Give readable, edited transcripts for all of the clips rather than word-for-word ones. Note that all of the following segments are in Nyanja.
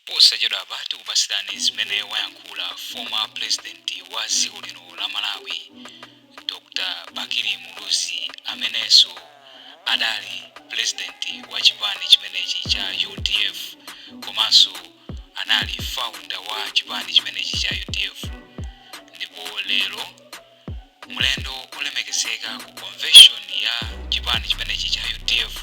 Posachedwapa tikupasirani zimene wayankhula former president wa dziko lino la Malawi Dr. Bakili Muluzi amenenso adali president wa chipani chimenechi cha UDF komanso anali founder wa chipani chimenechi cha UDF ndipo lero mlendo olemekezeka ku convention ya chipani chimenechi cha UDF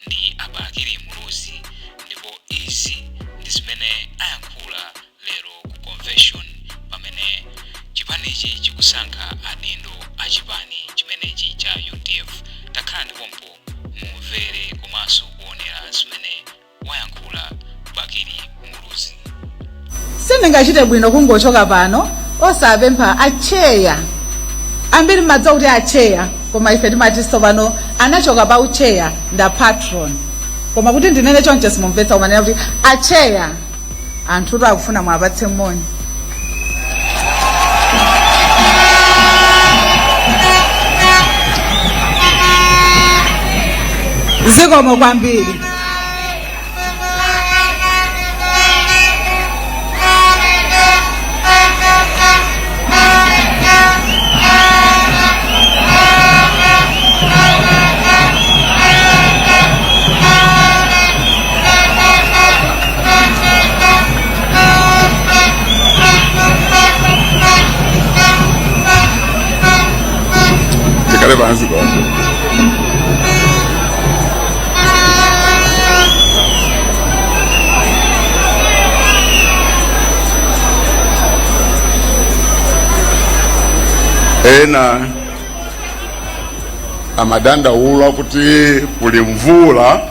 ndi a Bakili Muluzi ndipo izi ndi zimene ayankhula lero ku convention pamene chipanichi chikusankha adindo a chipani chimenechi cha UDF. Takhalani pompo mumvere komanso kuonera zimene wayankhula Bakili Muluzi. Sindingachite bwino kungochoka pano osapempha acheya. Ambiri mmadziwa kuti acheya, koma ife timati tsopano anachoka pa ucheya nda patron. Koma kuti ndinene choncho simumvetsa, koma ndinena kuti acheya, anthutu akufuna mwapatse moni. Zikomo kwambiri. Tikhale pansi kwanza. Ena amadandaula kuti kuli mvula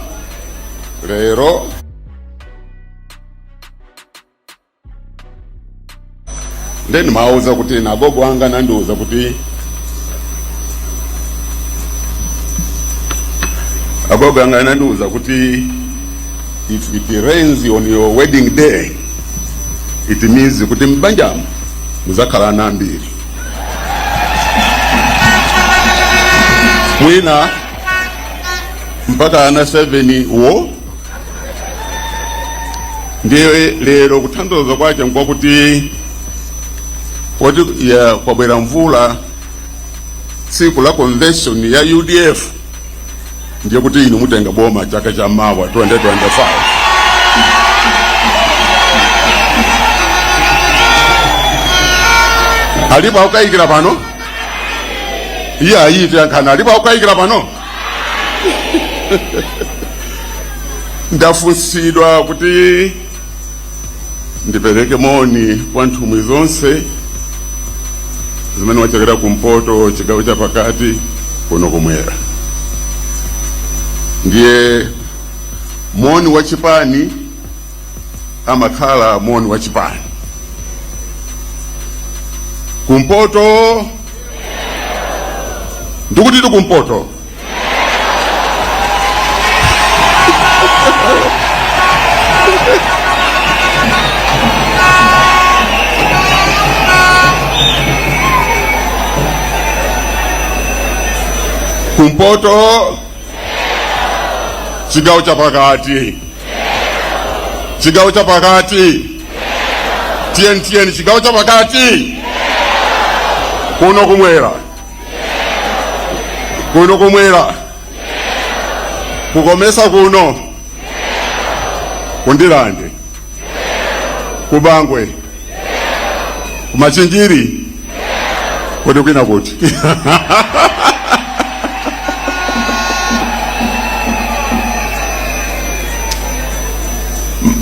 lero. Nde ndimawauza kuti agogo anga anandiuza kuti agogo anga anandiuza kuti if it rains on your wedding day, it means kuti mbanjamo muzakhala ana ambiri, mwina mpaka ana 7 wo. Ndiye lero kutanthauza kwake nkwakuti poti ya kwabwera mvula tsiku la convention ya UDF, ndiye kuti inu mutenga boma chaka cha mawa 2025. Alipo akukayikira pano? Iye ayite yankhana. Alipo akukayikira pano? Ndafunsidwa kuti ndipereke moni kwa nthumwi zonse zimene wachokera kumpoto, chigawo cha pakati, kuno kumwera. Ndiye moni wa chipani amakhala moni wa chipani. Kumpoto, ndikuti kumpoto. Kumpoto, chigawo cha pakati, chigawo cha pakati, tiyeni tiyeni, chigawo cha pakati, kuno kumwera, kuno kumwera, ku COMESA kuno, ku Ndirande, ku Bangwe, ku Machinjiri, kodi kwina kuti?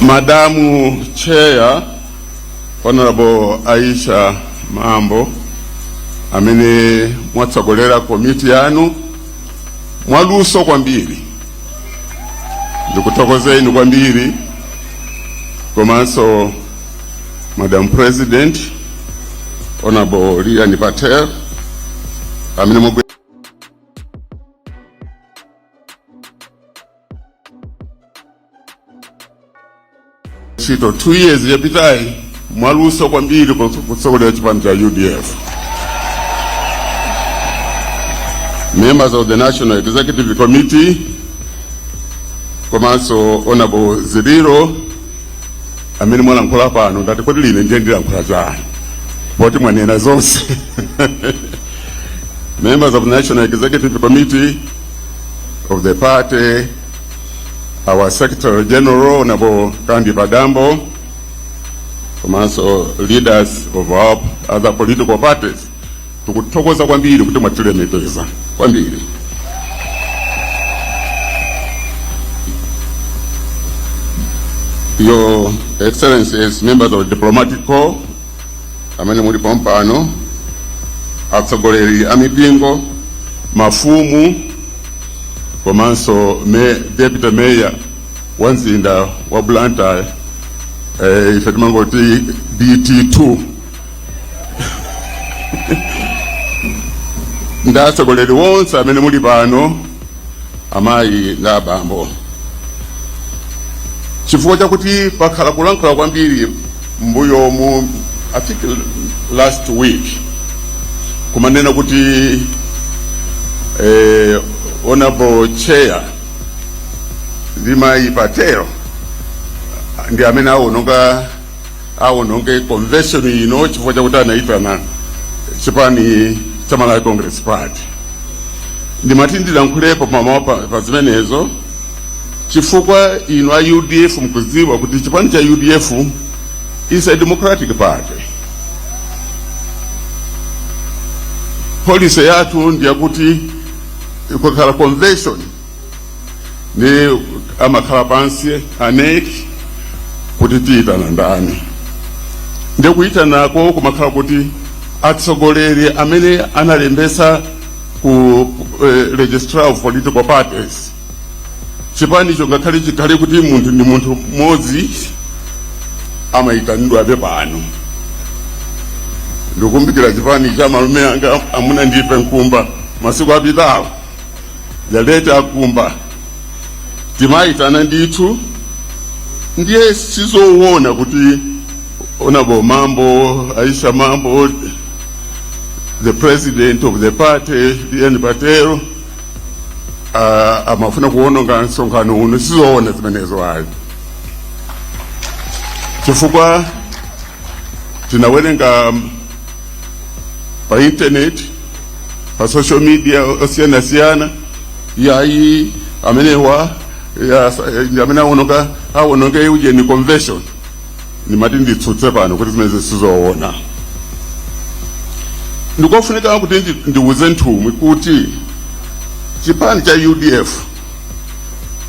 Madamu Chair, Honorable Aisha Mambo, amene mwatsogolera komiti yanu mwaluso kwambiri, ndikuthokozeni kwambiri, komanso Madam President, Honorable Lilian Patel, amene mwagwira ntchito 2 years yapitayi mwaluso kwambiri kutsogolera chipani cha UDF. Members of the National Executive Committee, komanso Honorable Ziliro. Amene mwalankhula pano, ndati kodi line ndiye ndilankhula chani poti mwanena zonse? Members of the National Executive Committee of the party, our Secretary General, Honorable Kandi Padambo, komanso leaders of our other political parties, tikuthokoza kwambiri kuti mwatilemekeza kwambiri. Your Excellencies, members of the diplomatic corps amene muli pompano, atsogoleri a mipingo, mafumu, komanso deputy mayor wa mzinda wa Blantyre, ife timangoti BT2, ndi atsogoleri wonse amene muli pano, amayi ndi abambo, chifukwa chakuti pakhala kulankhula kwambiri mbuyomu, I think last week, kumanena kuti honorable chair ndi mayi Patel ndi amene awononge convention ino chifukwa chakuti anayitana chipani cha Malawi Congress Party. Ndimati ndilankhulepo pamawa pa zimenezo, chifukwa inu a UDF mkudziwa kuti chipani cha UDF is a democratic party. Policy yathu ndiyakuti kukhala convention ndi amakhala pansi a NEC kuti tiyitana ndani. Ndi kuyitanako kumakhala kuti atsogoleri amene analembesa ku registrar of political parties chipanicho, ngakhale chikhale kuti munthu ndi munthu mmodzi, amayitanidwabe pano. Ndikumbukira chipani cha malume anga amuna ndife Nkumba, masiku apitawo, the late Akumba, timayitana ndithu. Ndiye sizoona kuti Honorable Mambo, Aisha Mambo, the president of the party, Ian Patel, amafuna kuwononga msonkhano uno. Sizoona zimenezo ayi, chifukwa tinawerenga pa internet, pa social media osiyanasiyana, yayi, amenewa amene awononge ujeni convention. Ndimati nditsutse pano kuti zimene sizoona. Ndikofunika kuti ndiuze nthumwi kuti chipani cha UDF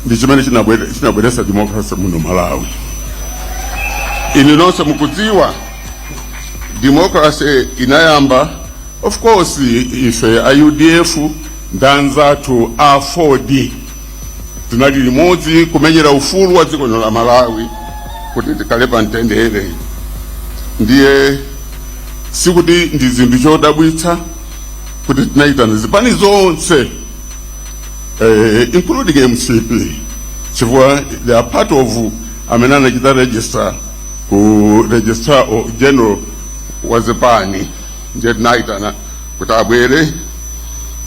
ndi chimene chinabweretsa democracy muno Malawi. Inu nonse mukudziwa democracy inayamba, of course, ife a UDF ndi anzathu a AFORD tinali limodzi kumenyera ufulu wa dziko lino la Malawi kuti tikhale pa mtendere. Ndiye sikuti ndi zinthu chodabwitsa kuti tinayitana zipani zonse, including MCP, chifukwa they are part of amene anachita register ku registrar general wa zipani. Ndiye tinayitana kuti abwere,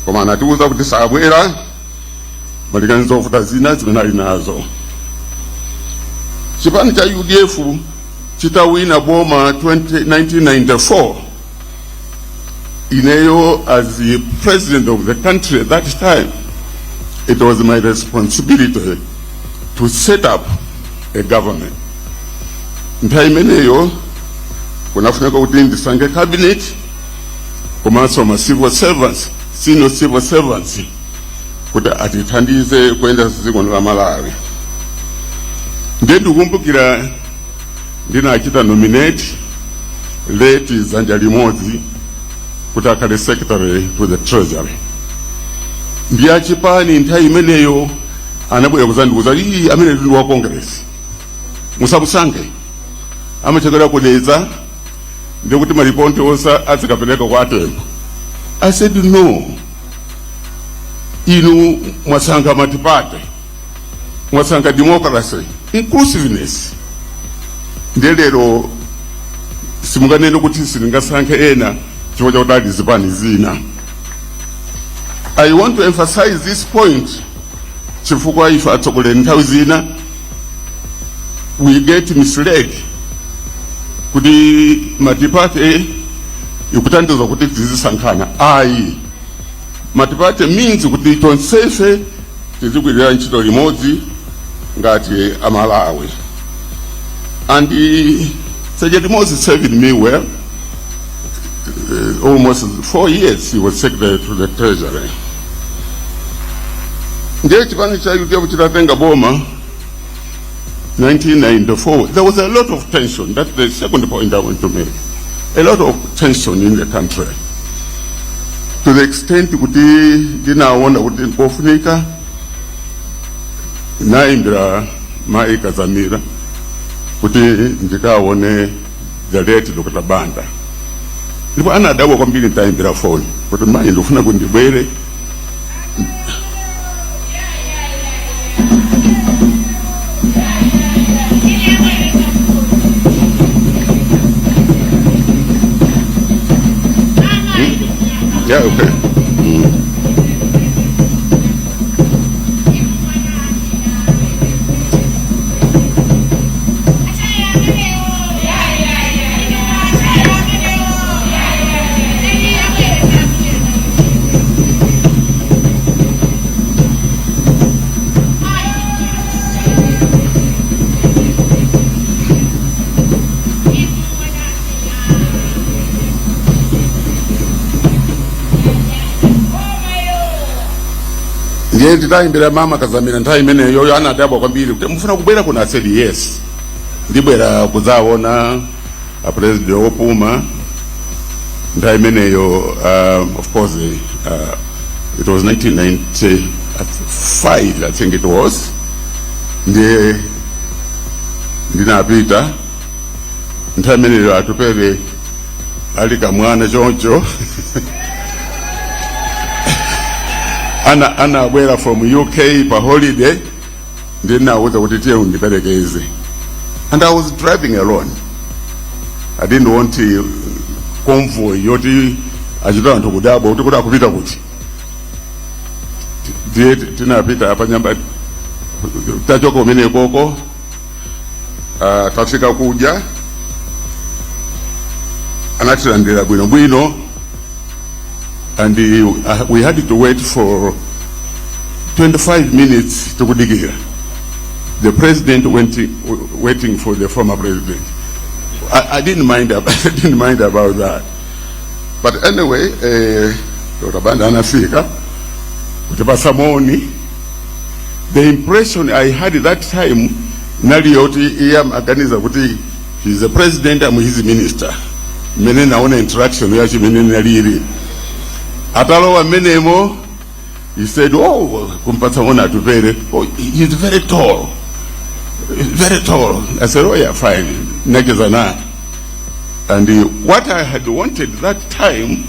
koma anatiuza kuti sabwera malingana ndi zovuta zina zimene ali nazo. Chipani cha UDF chitawina boma 1994, ineyo as the president of the country at that time, it was my responsibility to set up a government. Nthawi imeneyo kunafunika kuti ndisange cabinet komanso ma civil servants, senior civil servants, kuti atithandize kuyenda dziko la Malawi. Ndiye ndikukumbukira ndinachita nominate late Zanja Limodzi kuti akhale Secretary to the Treasury. Ndi achipani nthawi imeneyo anabwera kuzandiuza, "Iyi, amene ndi wa Congress, musamusankhe, amachokera ku Dedza, ndikuti malipoti onse azikapereka kwa Atembo." I said, "No, inu mwasankha multiparty, mwasankha democracy, inclusiveness, ndiye lero simunganene kuti sindingasankhe ena chifukwa chakuti ali zipani zina." I want to emphasize this point chifukwa ife atsogoleri nthawi zina we get misled. Kuti multiparty ikutanthauza kuti tizisankhana, ayi. Multiparty means kuti tonsefe tizigwirira ntchito limodzi ngati Amalawi. And Sergeant Moses served me well. Almost 4 years he was secretary to the Treasury. Ndiye chipani cha UDF chitatenga boma 1994, there was a lot of tension. That's the second point I want to make. A lot of tension in the country, to the extent kuti ndinaona kuti nkofunika nayimbira Mayi Kazamira kuti ndikaone the late Dr. Banda. Ndipo anadabwa kwambiri nditayimbira foni kuti, "Mayi, ndikufuna kuti ndibwere." Yeah, okay. Ndiye nditayimbira mama Kazamira nthawi imeneyo, anadabwa kwambiri kuti, "Mufuna kubwera kuno?" I said, "Yes, ndibwera kudzaona a president opuma." Nthawi imeneyo, of course, it was 1995, I think it was. Ndiye ndinapita. Nthawi imeneyo Atupere ali kamwana choncho, anabwera from UK pa holiday. Ndinawuza kuti, "Tiye undiperekeze." And I was driving alone. I didn't want convoy yoti achita anthu kudabwa kuti akupita kuti. Ndiye tinapita pa nyamba, tachoka kumene koko, tafika kuja, anatilandira bwino bwino, and we had to wait for 25 minutes tikudikira. The president went waiting for the former president. I didn't mind about that. But anyway, Dr. Banda anafika kutipasa moni. The impression I had that time nali yoti iye amaganiza kuti he's the president, I'm his minister. Mmene naona interaction yacho imene nalili, atalowa mmenemo, he said, "Oh," kumpatsa moni Atupere, "Oh, he's very tall, very tall." I said, "Oh yeah, fine." Nacheza naye. And what I had wanted that time,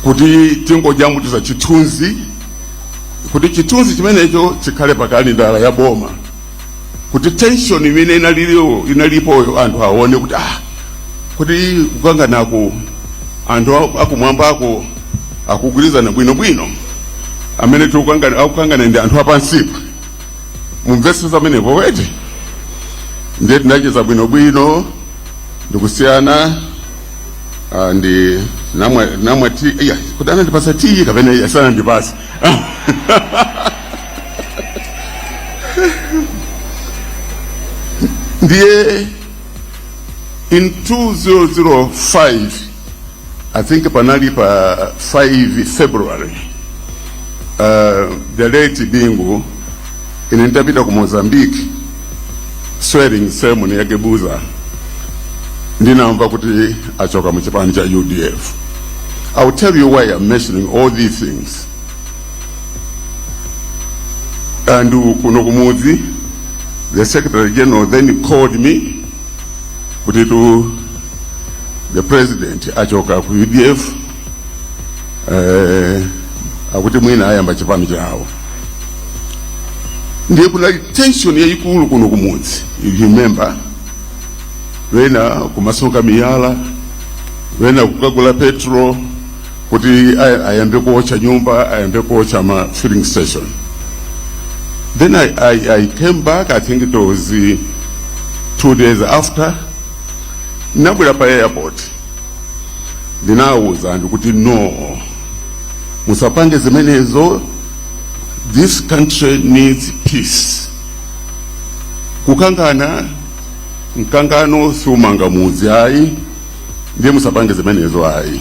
kuti tingojambulitsa chithunzi, kuti chithunzi chimenecho chikhale pa kalendala ya boma, kuti tension imene inaliliyo inalipoyo anthu aone kuti, ah, kuti kukanganaku anthu akumwamba ako akugwirizana bwinobwino, amene tikukangana akukangana ndi anthu apansipa. Mumvetsetsa amenepo wete? Ndiye tinacheza bwinobwino ndikusiyana. Ndi namwa tea, iya, kuti anandipasa tea kapena iya sanandipasa. Ndiye in 2005, I think panali pa 5 February, the late Bingu, ine nditapita ku Mozambique, swearing ceremony ya Guebuza, ndinamva kuti achoka mu chipani cha UDF. I will tell you why I'm mentioning all these things. And kuno kumudzi, the secretary general then called me kuti to the president achoka ku UDF, akuti mwina ayamba chipani chawo. Ndiye kunali tension yayikulu kuno kumudzi. You remember, wena kumasoka miyala, wena kukagula petrol kuti ayambe kuocha nyumba, ayambe kuocha ma filling station. Then I came back, I think it was 2 days after. Ndinabwera pa airport, ndinawuza anthu kuti, "No, musapange zimenezo. This country needs peace. Kukangana, mkangano siumanga mudzi ayi, ndiye musapange zimenezo ayi."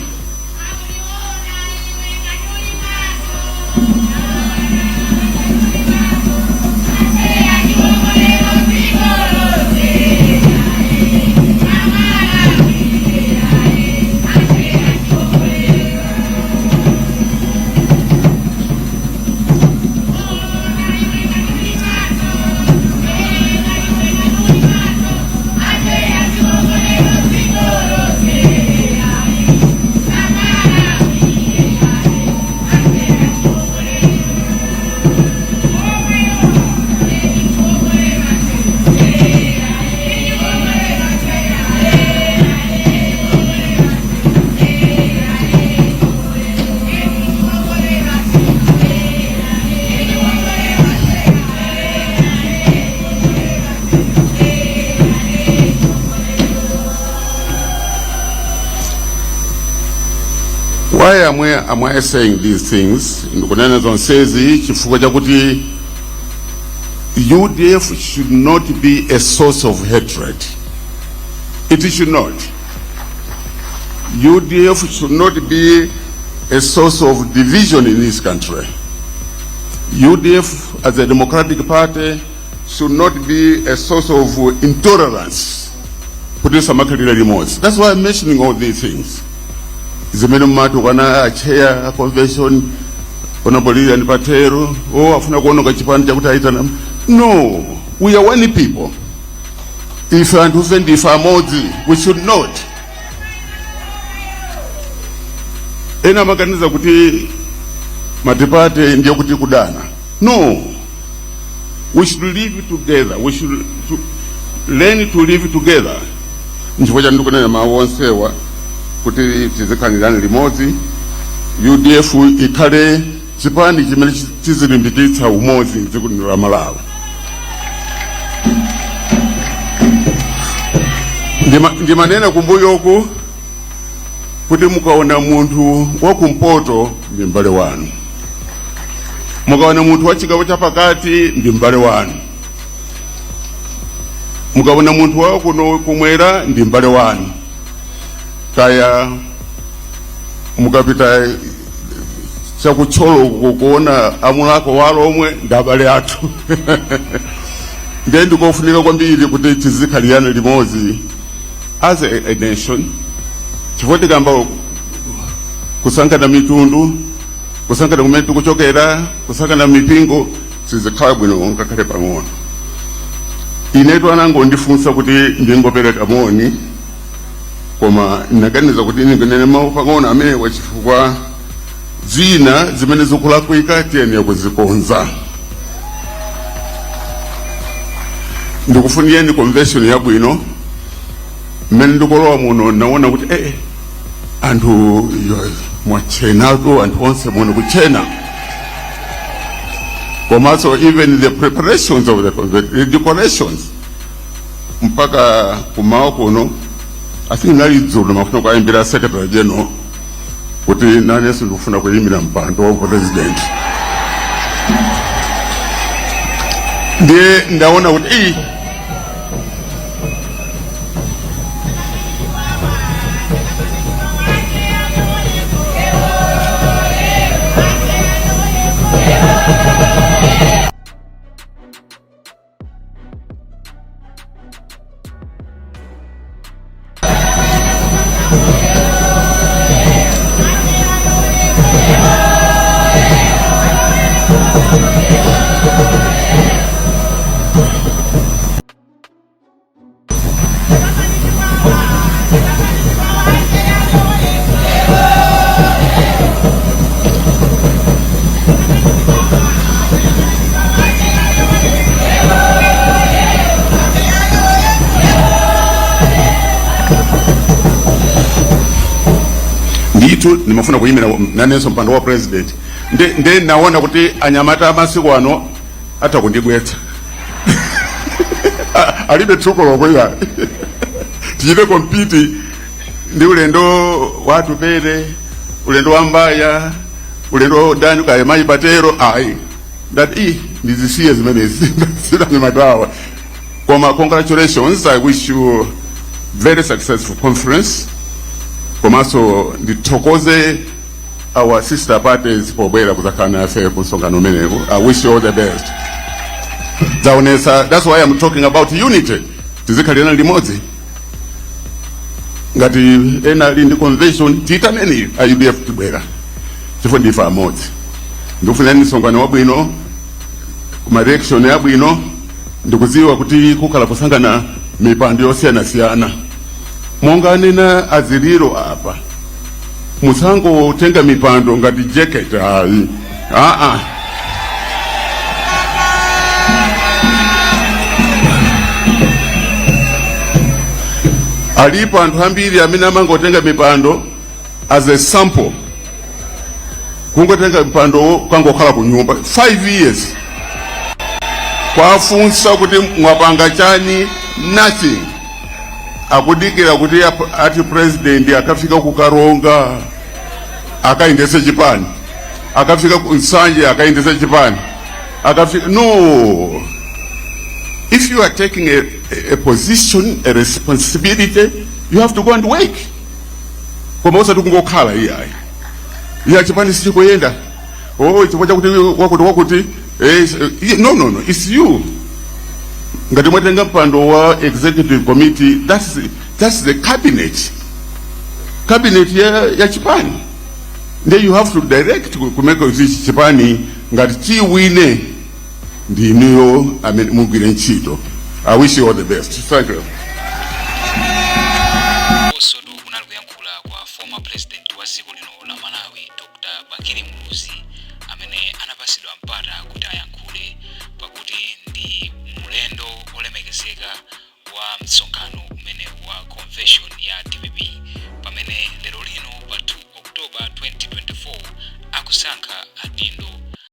Why am I saying these things? Ndikunena zonsezi chifukwa chakuti UDF should not be a source of hatred. It should not. UDF should not be a source of division in this country. UDF as a democratic party should not be a source of intolerance. Kuti samakhalira limodzi. That's why I'm mentioning all these things. Zimene mumati ukana a chair convention, Honorable Lilian Patel, oh, afuna kuononga chipani chakuti aitana. No, we are one people. Ife anthu ife ndife amodzi. We should not. Ena amaganiza kuti multiparty ndiye kuti kudana. No, we should live together. We should learn to live together. Nchifukwa cha ndikunena mawu onsewa kuti tizikhalirani limodzi. UDF ikhale chipani chimene chizilimbikitsa umodzi mdziko lino la Malawi. Ndimanena kumbuyoku kuti mukaona munthu wakumpoto ndi m'bale wanu, mukaona munthu wa chigawo chapakati ndi m'bale wanu, mukaona munthu wa kuno kumwera ndi m'bale wanu, kaya mukapita chaku Thyolo kuona amulako walomwe ndi abale athu. Ndiye ndikofunika kwambiri kuti tizikhalirana limodzi as a nation, chifukwa tikamba kusankhana mitundu, kusankhana kumene tikuchokera, kusankhana mipingo, sizikhala bwino ngakhale pang'ono. Inetu anangondifunsa kuti ndingopereka moni, koma ndinaganiza kuti ndingonene mawu pang'ono amenewa chifukwa zina zimene zikulakwika tiyenera kuzikonza. Ndikufunireni convention yabwino. Mmene ndikulowa muno naona kuti anthu mwachenatu, anthu onse muno kuchena, komanso even the preparations of the convention, the decorations, mpaka kumawa kuno, I think nali dzulo, mafuna kuayimbira secretary general kuti nanenso ndikufuna kuyimira mpando wa president. Ndiye ndaona kuti iyi ndithu ndimafuna kuyimira nanenso mpando wa president. Nde naona kuti anyamata amasiku ano atha kundigwetsa, alibe thuko lomwe. Tichite compete ndi ulendo wa Atupele, ulendo wa Mbaya, ulendo wa Dani kaya mayi patero. Ayi, ndati i ndizisiye zimenezi sidanyamatawa. Koma congratulations, I wish you very successful conference. Komanso ndithokoze our sister parties pobwera kuzakhala nafe ku msonkhano umenewu. I wish you all the best. Zaonesa, that's why I'm talking about unity. Tizikhalirana limodzi. Ngati ena ali ndi convention, tiyitaneni a UDF, tibwera chifukwa ndife amodzi. Ndikufunirani msonkhano wabwino, kuma election yabwino. Ndikudziwa kuti kukhala kusangana mipando yosiyanasiyana. Monga anena aziliro apa, musangotenga mipando ngati jacket, ayi, aa. Alipo anthu ambiri amene amangotenga mipando as a sample, kungotenga mpando kangokhala ku nyumba 5 years, kwafunsa kuti mwapanga chani? Nothing. Akudikira kuti ati president akafika kukaronga akayendese chipani, akafika ku Nsanje akayendese chipani, akafika. No, if you are taking a position, a responsibility, you have to go and work, koma usati kungokhala iyayi, iya chipani sichikuyenda, oh, chifukwa chakuti wakuti wakuti. No, it's you. Ngati mwatenga mpando wa executive committee, that's the cabinet ya chipani. Then you have to direct kumeka kuti chipani ngati chiwine ndi inuyo amene mugwire ntchito. I wish you all the best. Thank you. Osotu kunali kuyankhula kwa former president wa dziko lino la Malawi, Dr Bakili Muluzi, amene anapasidwa mpata kuti ayankhule pakuti